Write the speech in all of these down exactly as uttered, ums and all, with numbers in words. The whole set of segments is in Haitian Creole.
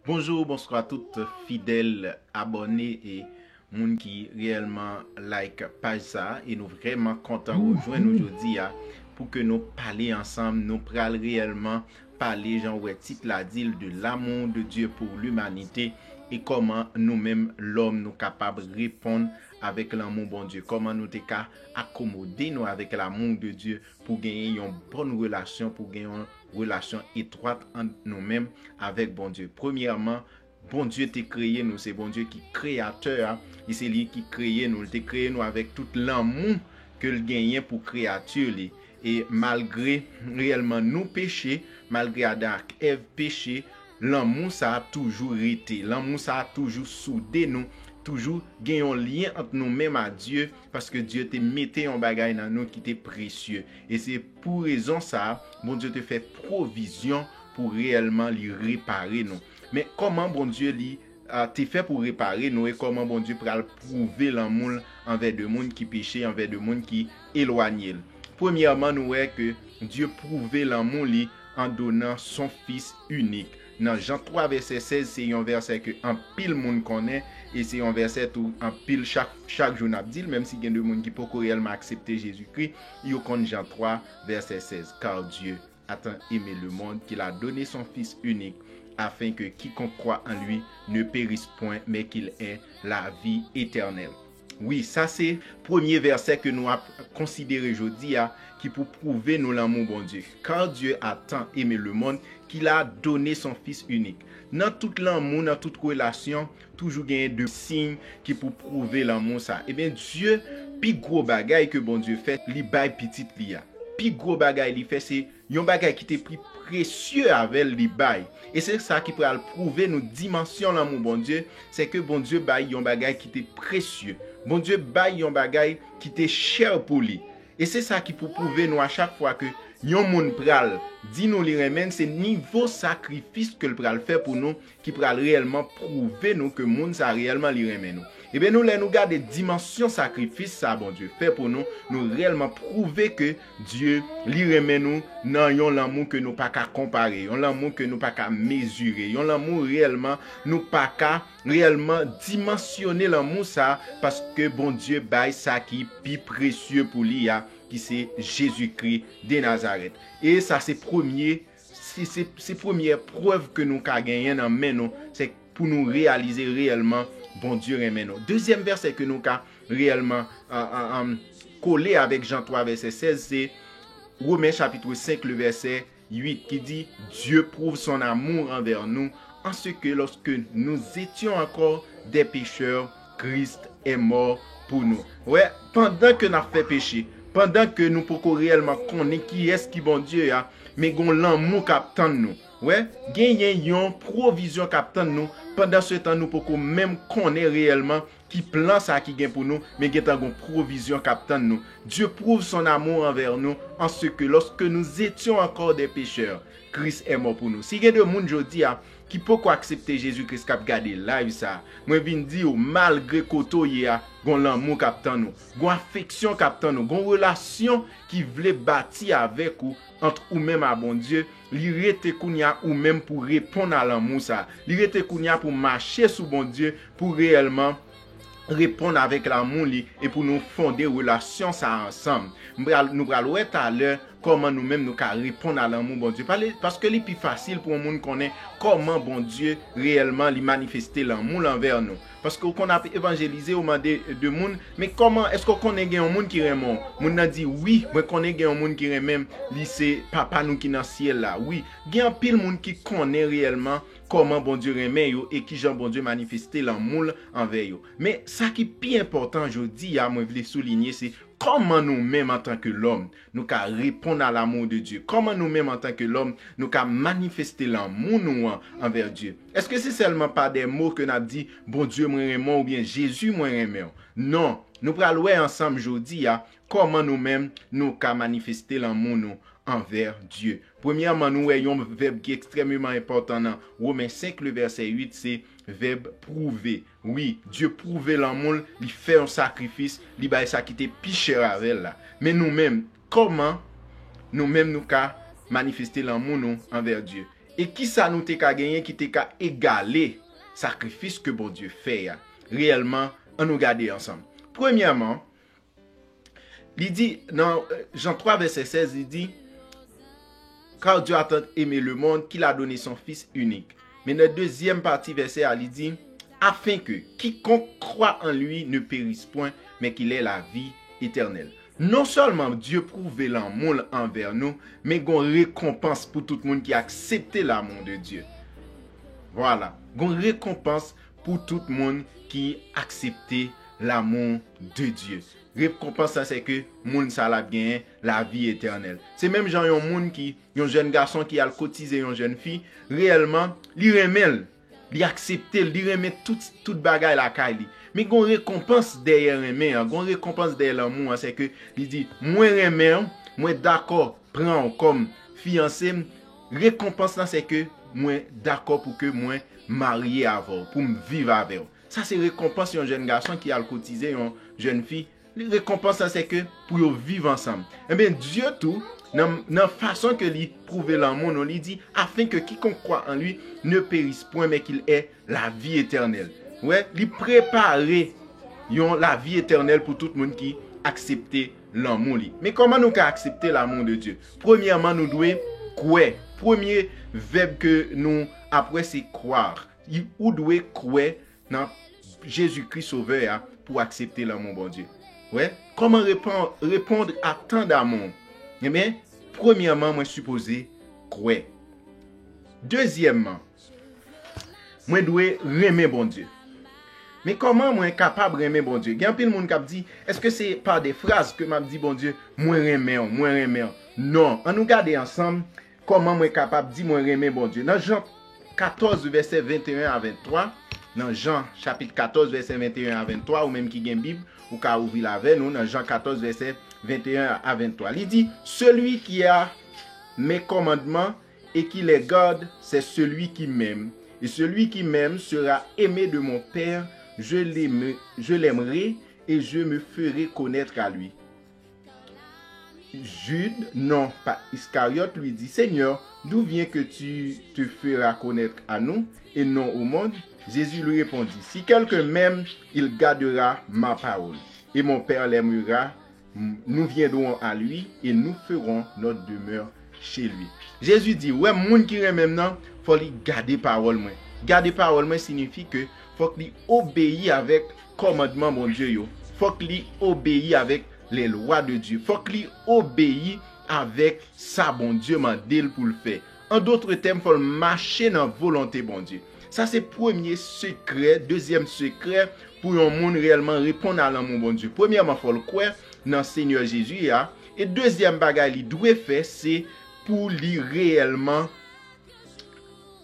Bonjou, bonswa tout fidèl abòne e moun ki reyèlman like paj sa a, e nou vrèman kontan rejwenn nou jodi a pou ke nou pale ansanm. Nou pral reyèlman pale, jan w wè tit la di l, de l'amour de Dieu pour l'humanité, e kòman nou menm lòm nou kapab reponn avèk lanmou Bondye, kòman nou te ka akomode nou avèk l'amour de Dieu pou genyen yon bòn relasyon, pou genyen yon relasyon etwat ant nou menm avèk Bondye. Premyèman, Bondye te kreye nou, se Bondye ki kreyatè a, e se li ki kreye nou. Li te kreye nou avèk tout lanmou ke l genyen pou kreyati li. E malgre reyèlman nou peche, malgre Adan ak Èv peche, lanmou sa a toujou rete. Lanmou sa a toujou soude nou, toujou gen yon lyen ant nou menm a Dye, paske Dye te mete yon bagay nan nou ki te presye. E se pou rezon sa a, Bondye te fè pwovizyon pou reyèlman li repare nou. Men kòman Bondye li a, te fè pou repare nou e kòman Bondye pral pwouve lanmou l anvè de moun ki peche, anvè de moun ki elwanye l. Premyèman, nou wè ke Dye pwouve lanmou li an donan son Fis inik. Nan Jan twa vèsè sèz, se yon vèsè ke anpil moun konnen, e se yon vèsè tou anpil chak, chak jou n ap di l, menm si gen de moun ki poko reyèlman aksepte Jezikri, yo konn Jan twa vèsè sèz. Car Dieu a tant aimé le monde qu'il a donné son Fils unique, afin que quiconque croit en lui ne périsse point, mais qu'il ait la vie éternelle. Wi, sa se premye vèsè ke nou ap konsidere jodi a, ki pou pwouve nou lanmou Bondye. Car Dieu a tant aimé le monde qu'il a donné son Fils unique. Nan tout lanmou, nan tout relasyon, toujou genyen de siy ki pou pwouve lanmou sa. Ebyen, Dye, pi gwo bagay ke Bondye fè, li bay pitit li a. Pi gwo bagay li fè, se yon bagay ki te pi presye avè l li bay. E se sa ki pral pwouve nou dimansyon lanmou Bondye, se ke Bondye bay yon bagay ki te presye. Bondye bay yon bagay ki te chè pou li. E se sa ki pou pwouve nou a chak fwa ke yon moun pral di nou li renmen n, se nivo sakrifis ke l pral fè pou nou ki pral reyèlman pwouve nou ke moun sa reyèlman li renmen nou. Ebyen, nou, lè nou gade dimansyon sakrifis sa Bondye fè pou nou, nou reyèlman pwouve ke Dye, li renmen nou nan yon lanmou ke nou pa ka konpare, yon lanmou ke nou pa ka mezire, yon lanmou reyèlman nou pa ka reyèlman dimansyone lanmou sa, paske Bondye bay sa ki pi presye pou li a, ki se Jezikri de Nazarèt. E sa se premye, se, se, se premyè prèv ke nou ka genyen nan men nou, se pou nou reyalize reyèlman Bondye renmen nou. Dezyèm vèsè ke nou ka reyèlman, an, an, an, kole avèk Jan twa vèsè sèz, se Women chapit senk, le vèsè uit, ki di, Dieu prouve son amour envers nous en ce que lorsque nous étions encore des pécheurs, Christ est mort pour nous. Wè, pandan ke n ap fè peche, pandan ke nou poko reyèlman konnen kiyès ki Bondye a, men gon lanmou k ap tann nou. Wè, genyen yon pwovizyon k ap tann nou, pandan se tan nou poko menm konnen reyèlman ki plan sa ki gen pou nou, men gentan gon pwovizyon k ap tann nou. Dieu prouve son amour envers nous en ce que lorsque nous étions encore des pécheurs, Christ est mort pour nous. Si gen de moun jodi a ki poko aksepte Jezi Kris k ap gade live sa, mwen vin di w, malgre kote w ye a, gon lanmou k ap tann ou, gon afeksyon k ap tann ou, gon relasyon ki vle bati avèk ou, ant ou menm a Bondye, li rete kounye a ou menm pou reponn a lanmou sa. Li rete kounye a pou mache sou Bondye, pou reyèlman reponn avèk lanmou li e pou nou fonde relasyon sa ansanm. M pral, nou pral wè talè kòman nou menm nou ka reponn a lanmou Bondye. Pale, paske li pi fasil pou yon moun konnen kòman Bondye reyèlman li manifeste lanmou l anvè nou. Paske w konn ap evanjelize, w mande de moun, men kòman, èske w konnen gen yon moun ki renmen w? Moun nan di, wi, mwen konnen gen yon moun ki renmen m, li se Papa nou ki nan syèl la. Wi, gen anpil moun ki konnen reyèlman kòman Bondye renmen yo e kijan Bondye manifeste lanmou l anvè yo. Men sa ki pi enpòtan jodi a, mwen vle soulinye, se kòman nou menm antanke lòm, nou ka reponn a l'amour de Dieu? Kòman nou menm antanke lòm, nou ka manifeste lanmou nou an anvè Dye? Èske se sèlman pa de mo ke n ap di, Bondye, mwen renmen w, oubyen Jezi, mwen renmen w? Non, nou pral wè ansanm jodi a kòman nou menm nou ka manifeste lanmou nou anvè Dye. Premyèman, nou wè yon vèb ki ekstrèmeman enpòtan nan Women senk, le vèsè uit, se vèb pwouve. Wi, Dye pwouve lanmou l, li fè yon sakrifis, li bay sa ki te pi chè avè l la. Men nou menm, kòman nou menm nou ka manifeste lanmou nou anvè Dye? E kisa nou te ka genyen ki te ka egale sakrifis ke Bondye fè a? Reyèlman, ann nou gade ansanm. Premyèman, li di nan Jan twa vèsè sèz, li di, Car Dieu a tant aimé le monde qu'il a donné son Fils unique. Men nan dezyèm pati vèsè a, li di, Afin que quiconque croit en lui ne périsse point, mais qu'il ait la vie éternelle. Non sèlman Dye pwouve lanmou l anvè nou, men gon rekonpans pou tout moun ki aksepte lanmou de Dye. Vwala, gon rekonpans pou tout moun ki aksepte lanmou de Dye. Rekonpans la se ke moun sa l ap genyen lavi etènèl. Se menm jan yon moun ki, yon jèn gason ki al kotize yon jèn fi, reyèlman, li renmen l, li aksepte l, li renmen tout, tout bagay lakay li. Men gon rekonpans dèyè renmen an, gon rekonpans dèyè lanmou an, se ke li di, mwen renmen w, mwen dakò pran w kòm fiyanse m. Rekonpans lan se ke mwen dakò pou ke mwen marye avè w, pou m viv avè w. Sa se rekonpans yon jèn gason ki al kotize yon jèn fi. Rekonpans lan se ke pou yo viv ansanm. Ebyen, Dye tou, nan, nan fason ke li pwouve lanmou nou, li di, afin que quiconque croit en lui ne périsse point, mais qu'il ait la vie éternelle. Wè, li prepare yon lavi etènèl pou tout moun ki aksepte lanmou li. Men kòman nou ka aksepte lanmou de Dye? Premyèman, nou dwe kwè. Premye vèb ke nou ap wè se croire. Ou dwe kwè nan Jezikri Sovè a pou aksepte lanmou Bondye. Wè, kòman repan-, répondre à tant d'amour? Ebyen, premyèman, mwen sipoze kwè. Dezyèmman, mwen dwe renmen Bondye. Men kòman mwen kapab renmen Bondye? Gen anpil moun k ap di, èske se pa de fraz ke m ap di Bondye, mwen renmen w, mwen renmen w? Non, ann nou gade ansanm kòman mwen kapab di mwen renmen Bondye. Nan Jan katòz, vèsè venteyen a venntwa, nan Jan chapit katòz, vèsè venteyen a venntwa, ou menm ki gen Bib, ou ka ouvri l avè nou, nan Jan katòz, vèsè venteyen a venntwa. Li di, celui qui a mes commandements et qui les garde, c'est celui qui m'aime. Et celui qui m'aime sera aimé de mon Père. Je l'aime-, je l'aimerai et je me ferai connaître à lui. Jude, non pas Iscariote, lui dit, Seigneur, d'où vient que tu te feras connaître à nous et non au monde? Jésus lui répondit, si quelqu'un m'aime, il gardera ma parole. Et mon Père l'aimera, nous viendrons à lui et nous ferons notre demeure chez lui. Jezi di, wè, moun ki renmen m nan, fò li gade pawòl mwen. Gade pawòl mwen siyifi ke fòk li obeyi avèk kòmandman Bondye yo. Fòk li obeyi avèk les lois de Dieu. Fòk li obeyi avèk sa Bondye mande l pou l fè. An dòt tèm, fò l mache nan volonte Bondye. Sa se premye sekrè, dezyèm sekrè pou yon moun reyèlman reponn a lanmou Bondye. Premyèman, fò l kwè nan Senyè Jezi a. E dezyèm bagay li dwe fè, se pou li reyèlman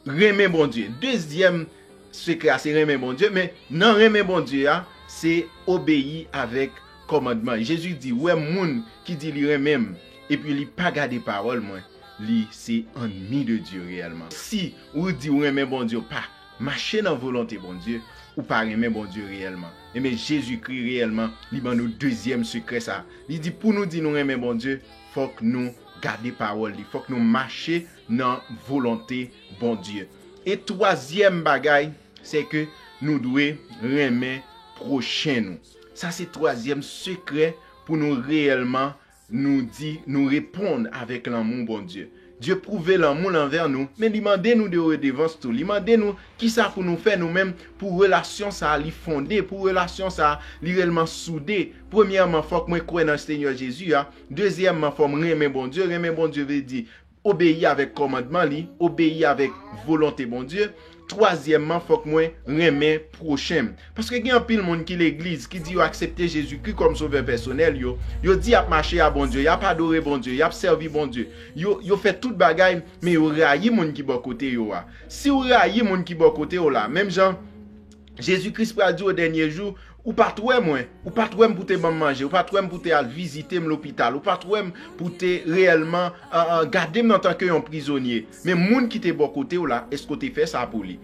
renmen Bondye. Dezyèm sekrè a se renmen Bondye, men nan renmen Bondye a, se obeyi avèk kòmandman. Jezi di, wè moun ki di li renmen m, epi li pa gade pawòl mwen, li se ènmi de Dye reyèlman. Si ou di ou renmen Bondye, ou pa mache nan volonte Bondye, ou pa renmen Bondye reyèlman. Ebyen, Jezikri reyèlman, li ban nou dezyèm sekrè sa. Li di pou nou di nou renmen Bondye, fòk nou gade pawòl li, fòk nou mache nan volonte Bondye. E twazyèm bagay, se ke nou dwe renmen pwochen nou. Sa se twazyèm sekrè pou nou reyèlman nou di, nou reponn avèk lanmou Bondye. Dye pwouve lanmou l anvè nou, men li mande nou de redevans tou. Li mande nou kisa pou nou fè nou menm pou relasyon sa a li fonde, pou relasyon sa a li reyèlman soude. Premyèman, fòk mwen kwè nan Senyè Jezi a. Dezyèmman, fò m renmen Bondye. Renmen Bondye vle di obeyi avèk kòmandman li, obeyi avèk volonte Bondye. Twazyèmman, fòk mwen renmen pwochen m. Paske gen anpil moun ki legliz, ki di yo aksepte Jezikri kòm sovè pèsonèl yo. Yo di y ap mache a Bondye, y ap adore Bondye, y ap sèvi Bondye. Yo, yo fè tout bagay, men yo rayi moun ki bò kote yo a. Si w rayi moun ki bò kote w la, menm jan Jezi Kris pral di w o dènye jou, ou pa t wè mwen, ou pa t wè m pou te ban m manje, ou pa t wè m pou te al vizite m lopital, ou pa t wè m pou te reyèlman, euh, euh, gade m antanke yon prizonye. Men moun ki te bò kote w la, èske w te fè sa pou li?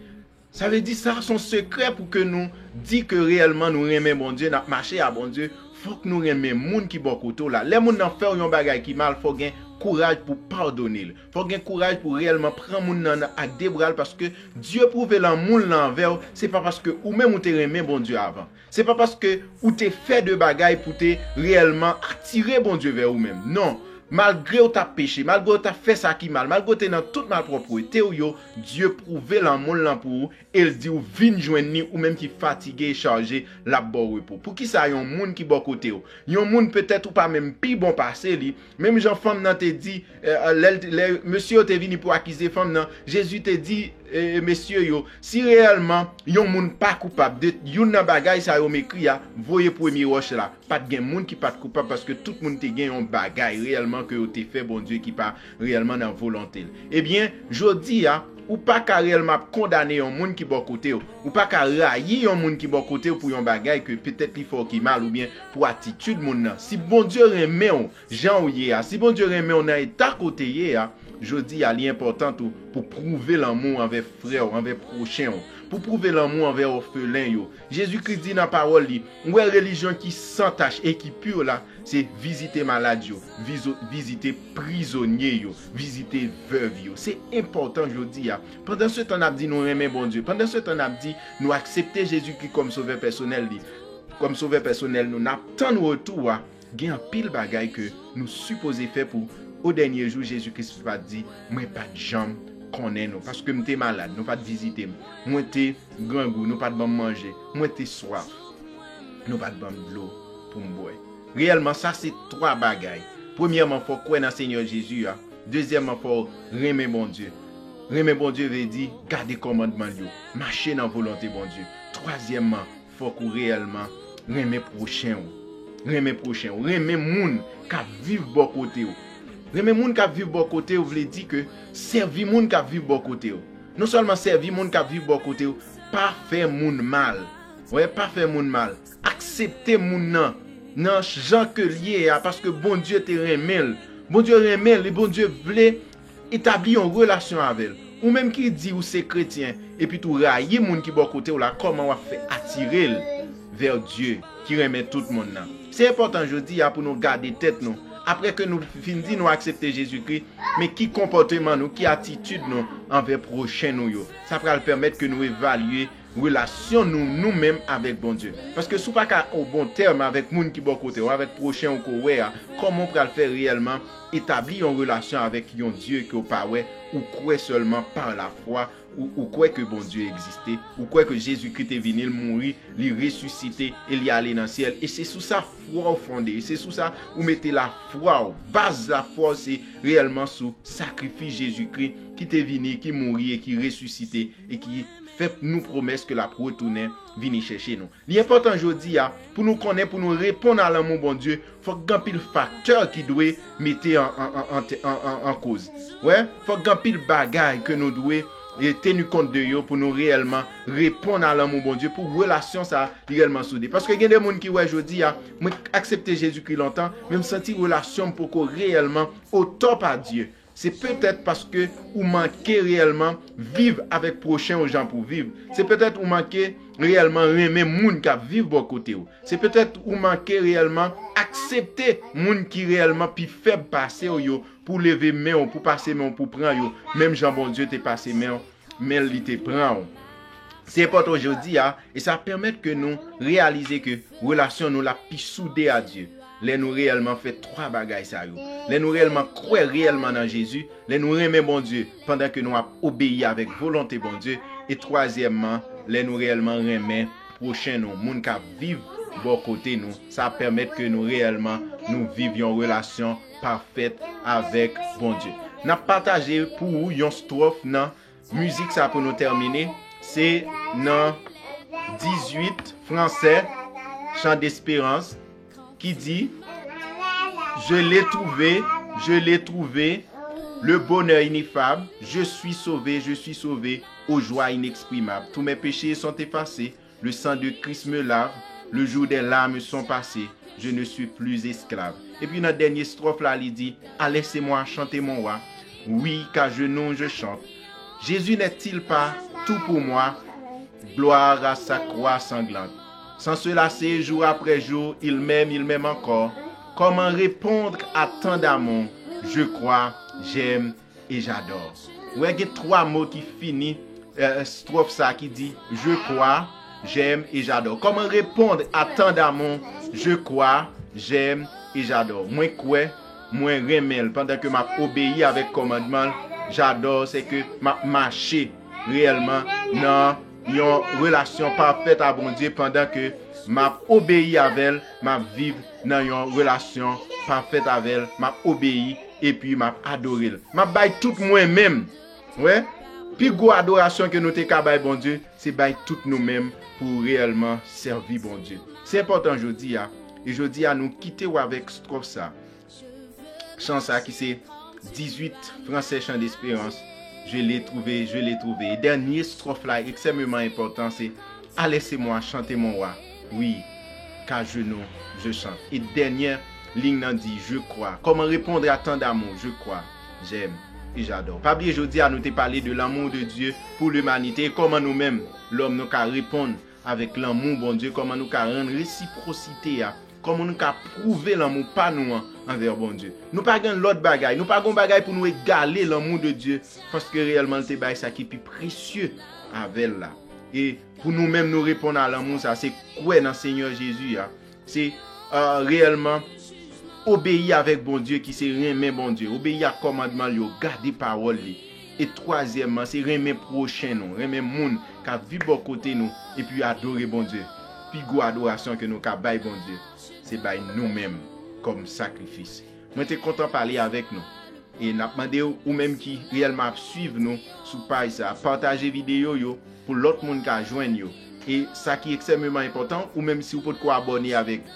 Sa vle di sa se yon sekrè pou ke nou di ke reyèlman nou renmen Bondye, n ap mache a Bondye, fòk nou renmen moun ki bò kote w la. Lè moun nan fè w yon bagay ki mal, fò gen kouraj pou padone l. Fò w gen kouraj pou reyèlman pran moun nan ak de bra l, paske Dye pwouve lanmou l lan anvè w, se pa paske ou menm ou te renmen Bondye avan. Se pa paske ou te fè de bagay pou te reyèlman atire Bondye vè ou menm. Non. Malgre w t ap peche, malgre w t ap fè sa ki mal, malgre w te nan tout malpwòpte w yo, Dye pwouve lanmou l lan pou ou e l di w vin jwenn li, ou menm ki fatige e chaje, l ap ba w repo. Poukisa yon moun ki bò kote w, yon moun petèt ou pa menm pi bon pase li, menm jan fanm nan te di, eh, lè, lè mesye yo te vini pou akize fanm nan, Jezi te di, eh, mesye yo, si reyèlman yon moun pa koupab de youn nan bagay sa yo m ekri a, voye premye wòch la. Pa t gen moun ki pa t koupab, paske tout moun te gen yon bagay reyèlman ke yo te fè Bondye ki pa reyèlman nan volonte l. Ebyen, jodi a, ou pa ka reyèlman ap kondane yon moun ki bò kote w. Ou pa ka rayi yon moun ki bò kote w pou yon bagay ke petèt li fè w ki mal oubyen pou atitid moun nan. Si Bondye renmen w jan w ye a, si Bondye renmen w nan eta kote w ye a, jodi a, li enpòtan tou pou pwouve lanmou w anvè frè w, anvè pwochen w, pou pwouve lanmou w anvè òfelen yo. Jezikri di nan pawòl li, ou wè relijyon ki san tach e ki pi la, se vizite malad yo, vizo- vizite prizonye yo, vizite vèv yo. Se enpòtan jodi a. Pandan se tan n ap di nou renmen Bondye, pandan se tan n ap di nou aksepte Jezikri kòm sovè pèsonèl li, kòm sovè pèsonèl nou, n ap tann retou a, gen anpil bagay ke nou sipoze fè pou o dènye jou Jezikri pa t di, mwen pa t janm konnen nou, paske m te malad, nou pa t vizite m, mwen te grangou, nou pa t ban m manje, mwen te swaf, nou pa t ban m dlo pou m bwè. Reyèlman, sa se twa bagay. Premyèman, fò w kwè nan Senyè Jezi a. Dezyèmman, fò w renmen Bondye. Renmen Bondye vle di gade kòmandman l yo, mache nan volonte Bondye. Twazyèmman, fòk ou reyèlman renmen pwochen w. Renmen pwochen w. Renmen moun k ap viv bò kote w. Renmen moun k ap viv bò kote w vle di ke sèvi moun k ap viv bò kote w. Non sèlman sèvi moun k ap viv bò kote w, pa fè moun mal. Wè, pa fè moun mal. Aksepte moun nan, nan jan ke l ye a, paske Bondye te renmen l. Bondye renmen l e Bondye vle etabli yon relasyon avè l. Ou menm ki di ou se kretyen, epi tou rayi moun ki bò kote w la, kòman w ap fè atire l vè Dye ki renmen tout moun nan? Se enpòtan jodi a pou nou gade tèt nou. Apre ke nou fin di nou aksepte Jezikri, men ki konpòteman nou, ki atitid nou anvè pwochen nou yo? Sa pral pèmèt ke nou evalye relasyon nou, nou menm avèk Bondye. Paske si w pa ka o bon tèm avèk moun ki bò kote w, avèk pwochen w ke w wè a, kòman w pral fè reyèlman etabli yon relasyon avèk yon Dye ke w pa wè, ou kwè sèlman pa lafwa, ou, ou kwè ke Bondye egziste, ou kwè ke Jezikri te vini, l mouri, li resisite e li ale nan syèl. E se sou sa fwa w fonde, e se sou sa ou mete lafwa w. Baz lafwa w se reyèlman sou sakrifis Jezikri ki te vini, ki mouri e ki resisite e ki fè nou pwomès ke l ap retounen vini chèche nou. Li enpòtan jodi a pou nou konnen, pou nou reponn a lanmou Bondye, fòk gen anpil faktè ki dwe mete an, an, an, an, an, an, an koz. Wè, fòk gen anpil bagay ke nou dwe e teni kont de yo pou nou reyèlman reponn a lanmou Bondye, pou relasyon sa a li reyèlman soude. Paske gen de moun ki wè jodi a, mwen aksepte Jezikri lontan, men m santi relasyon m poko reyèlman o top a Dye. Se petèt paske ou manke reyèlman viv avèk pwochen w jan pou viv. Se petèt ou manke reyèlman renmen moun k ap viv bò kote w. Se petèt ou manke reyèlman aksepte moun ki reyèlman pi fèb pase w yo pou leve men w, pou pase men w, pou pran yo, menm jan Bondye te pase men w, men li te pran w. Se enpòtan jodi a, e sa pèmèt ke nou reyalize ke relasyon nou la pi soude a Dye. Lè nou reyèlman fè twa bagay sa yo, lè nou reyèlman kwè reyèlman nan Jezi, lè nou renmen Bondye pandan ke nou ap obeyi avèk volonte Bondye, e twazyèmman, lè nou reyèlman renmen pwochen nou, moun k ap viv bò kote nou, sa ap pèmèt ke nou reyèlman nou viv yon relasyon pafèt avèk Bondye. N ap pataje pou ou yon stwòf nan mizik sa pou nou tèmine, se nan dizuit fransè, Chant d'Espérance, ki di, je l'ai trouvé, je l'ai trouvé, le bonheur ineffable, je suis sauvé, je suis sauvé, aux joies inexprimables. Tous mes péchés sont effacés, le sang de Christ me lave, le jour des larmes sont passés, je ne suis plus esclave. Epi nan dènye stwòf la, li di, à l'aise c'est moi, chantez mon roi, oui, qu'à genoux je chante. Jésus n'est-il pas tout pour moi? Gloire à sa croix sanglante. Sans se lasser, jour après jour, il m'aime, il m'aime encore. Comment répondre à tant d'amour? je crois, j'aime et j'adore. Ou wè, gen twa mo ki fini, euh, stwòf sa ki di, je crois, j'aime et j'adore. Comment répondre à tant d'amour? Je crois, j'aime et j'adore. Mwen kwè, mwen renmen l, pandan ke m ap obeyi avèk kòmandman l, j'adore, se ke m ap mache reyèlman nan yon relasyon pafèt a Bondye, pandan ke m ap obeyi avè l, m ap viv nan yon relasyon pafèt avè l, m ap obeyi, epi m ap adore l. M ap bay tout mwen menm. Wè, pi gwo adorasyon ke nou te ka bay Bondye, se bay tout nou menm pou reyèlman sèvi Bondye. Se enpòtan jodi a, e jodi a nou kite w avèk stwòf sa. Chan sa ki se dizuit fransè, Chan Desperans, Je l'ai trouvé, je l'ai trouvé. E dènye stwòf la, ekstrèmeman enpòtan, se: Allez, c'est moi, chantez mon roi. Oui, qu'à genoux je chante. E dènyè liy nan di, je crois. Comment répondre à tant d'amour? Je crois, j'aime et j'adore. Pa bliye, jodi a nou te pale de l'amour de Dieu pour l'humanité. E kòman nou menm, lòm, nou ka reponn avèk lanmou Bondye, kòman nou ka rann resipwosite a, kòman nou ka pwouve lanmou pa nou an anvè Bondye. Nou pa gen lòt bagay, nou pa gen bagay pou nou egale l'amour de Dieu, paske reyèlman l te bay sa ki pi presye avè l la. E pou nou menm nou reponn a lanmou sa, se kwè nan Senyè Jezi a, se, euh, reyèlman obeyi avèk Bondye, ki se renmen Bondye, obeyi ak kòmandman l yo, gade pawòl li. E twazyèmman, se renmen pwochen nou, renmen moun k ap viv bò kote nou, epi adore Bondye. Pi gwo adorasyon ke nou ka bay Bondye, se bay nou menm kòm sakrifis. Mwen te kontan pale avèk nou. E n ap mande w, ou menm ki reyèlman ap swiv nou sou paj sa, pataje videyo yo pou lòt moun ka jwenn yo. E sa ki ekstrèmeman enpòtan, ou menm si w potko abòne avèk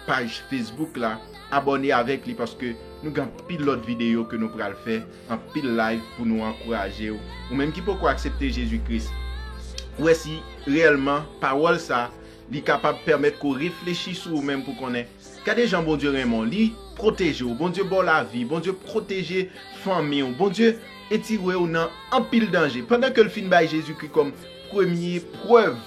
paj Facebook la, abòne avèk li, paske nou gen anpil lòt videyo ke nou pral fè, anpil live pou nou ankouraje w. Ou menm ki poko aksepte Jezi Kris, ou wè si reyèlman pawòl sa, li kapab pèmèt ke w reflechi sou ou menm pou konnen, gade jan Bondye renmen w, li pwoteje w, Bondye ba w lavi, Bondye pwoteje fanmi w, Bondye etire w nan anpil danje. Pandan ke l fin bay Jezikri kòm premye prèv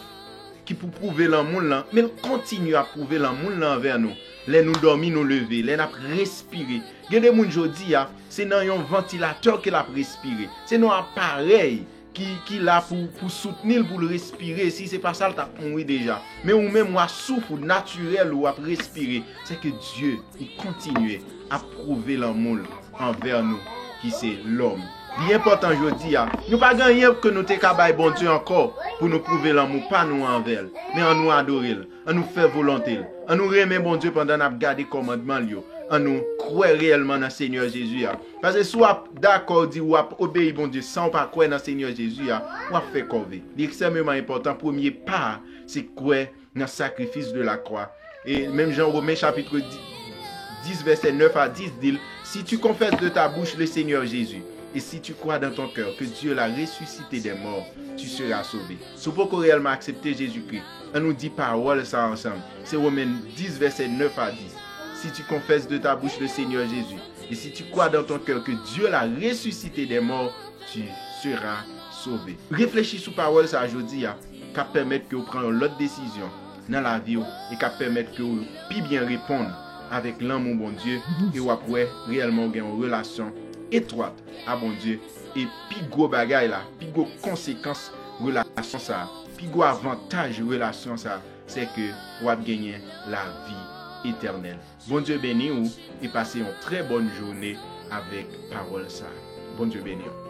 ki pou pwouve lanmou l lan, men l kontinye ap pwouve lanmou l lan anvè nou. Lè nou dòmi, nou leve, lè n ap respire. Gen de moun jodi a, se nan yon vantilatè ke l ap respire. Se nan yon aparèy ki, ki la pou, pou soutni l, pou l respire. Si se pa sa, l t ap mouri deja. Men ou menm, w a souf ou natirèl, ou ap respire. Se ke Dye, li kontinye ap pwouve lanmou l anvè nou ki se lòm. Li enpòtan jodi a. Nou pa gen anyen ke nou te ka bay Bondye ankò pou nou pwouve lanmou pa nou anvè l. Men ann nou adore l. Ann nou fè volonte l. Ann nou renmen Bondye pandan n ap gade kòmandman l yo. Ann nou kwè reyèlman nan Senyè Jezi a. Paske si w ap dakò di w ap obeyi Bondye san w pa kwè nan Senyè Jezi a, w ap fè kòve. Li ekstrèmeman enpòtan, premye pa a, se kwè nan sacrifice de la croix. E menm jan Women chapit dis, vèsè nèf a dis di l, si tu confesses de ta bouche le Seigneur Jésus, et si tu crois dans ton cœur que Dieu l'a ressuscité des morts, tu seras sauvé. Si w poko reyèlman aksepte Jezikri, ann nou di pawòl sa ansanm. Se Women dis, vèsè nèf a dis. Si tu confesses de ta bouche le Seigneur Jésus, et si tu crois dans ton cœur que Dieu l'a ressuscité des morts, tu seras sauvé. Reflechi sou pawòl sa a jodi a, k ap pèmèt ke w pran yon lòt desizyon nan lavi w e k ap pèmèt ke w pi byen reponn avèk lanmou Bondye, e w ap wè reyèlman w gen yon relasyon etwat a Bondye. E pi gwo bagay la, pi gwo konsekans relasyon sa a, pi gwo avantaj relasyon sa a, se ke w ap genyen lavi etènèl. Bondye beni w e pase yon trè bòn jounen avèk pawòl sa a. Bondye beni w.